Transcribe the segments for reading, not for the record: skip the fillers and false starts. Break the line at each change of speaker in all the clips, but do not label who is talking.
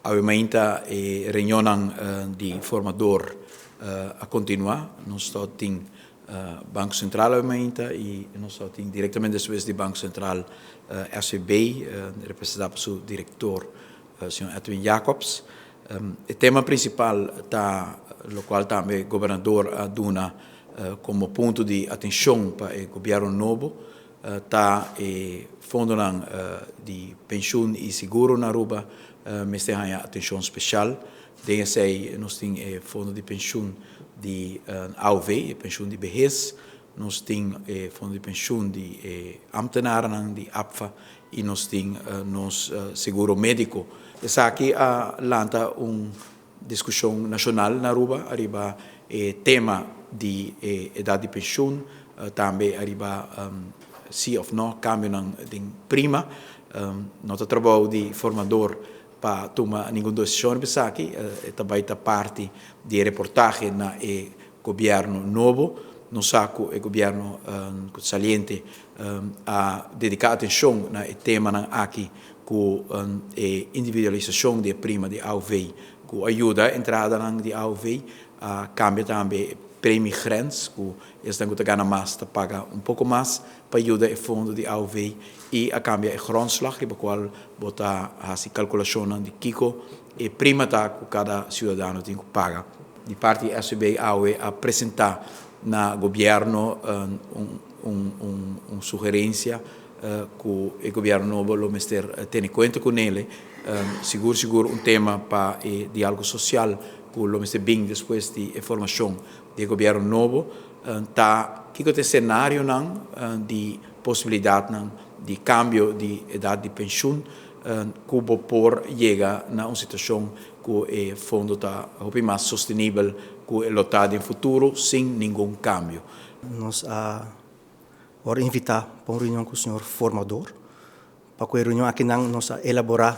Awe mainta e reunionnan di formador a continua. Nos ta tin Banco Central awe mainta y nos ta tin directamente despues di Banco Central SVB, representa pa su director, señor Edwin Jacobs. E tema principal ta locual tambe gobernador a duna como punto di atencion pa e gobierno nobo, ta e fondonan di pensioen y seguro na Aruba mester haña atencion special. Den esey nos tin e fondo di pensioen di AOV, e pensioen di behes, nos tin e fondo di pensioen di e ambtenarennan di APFA y nos tin nos seguro medico. Esaki a lanta un discusion nacional na Aruba ariba e tema di e edad di pensioen, tambe ariba si of no cambionan den prima. No ta trabou di formador pa tuma ningun decision riba esaki, e ta bay ta parti di e reportahe na e gobierno nobo. Nos sa cu e gobierno saliente a dedica atencion na e temanan aki cu e individualisacion di e prima di AOV cu a yuda entradanan di AOV, a cambia tambe e premiegrens cu esnan cu ta gana mas ta paga un poco mas pa yuda e fondo di AOV y a cambia e grondslag riba cual bo ta haci calculacionnan di kico e prima ta cu cada ciudadano tin cu paga. Di parti di SVB awe a presenta na gobierno un sugerencia cu e gobierno nobo lo mester tene cuenta cu nele. Sigur sigur un tema pa e dialogo social cu lo mester bin despues di e formacion di e gobierno nobo ta kico ta e scenarionan di posibilidadnan di cambio di edad di pensioen cu bo por yega na un situacion cu e fondo ta hopi mas sostenibel cu e lo ta den futuro sin ningun cambio.
Nos a wòrdu invitá pa un reunion ku señor formador. Pa ku e reunion akinan nos a elaborá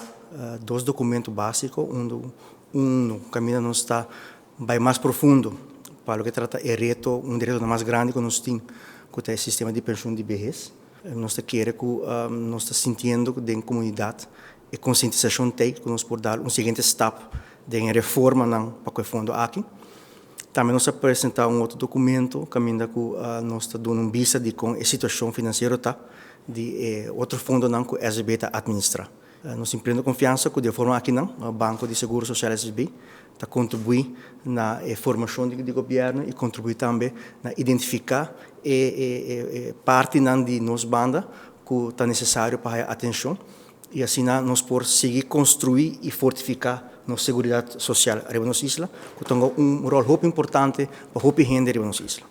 dos dokumento básiko, un un kaminda nos ta bai mas profundo pa loke trata e reto, un di e retonan mas grandi ku nos tin ku ta e sistema di penshun di behes. Nos ta kere ku nos ta sintiendo den komunidat e konsientisashon t'ei ku nos por dal un siguiente stap den e reformanan pa ku e fondo aki. Tambe nos a presentá un otro dokumento kaminda ku nos ta duna un bista di kon e situashon finansiero ta di e otro fondonan ku SVB ta atministrá. Nos tin pleno konfiansa ku di e forma akinan Banko di Seguro Sosial SVB ta kontribuí na e formashon di gobièrnu i kontribuí tambe na identifiká e partinan di nos banda ku ta nesesario pa haya atenshon i asina nos por sigui konstruí i fortifiká nos seguridat sosial riba nos isla ku ta un ròl hopi importante pa hopi hende riba nos isla.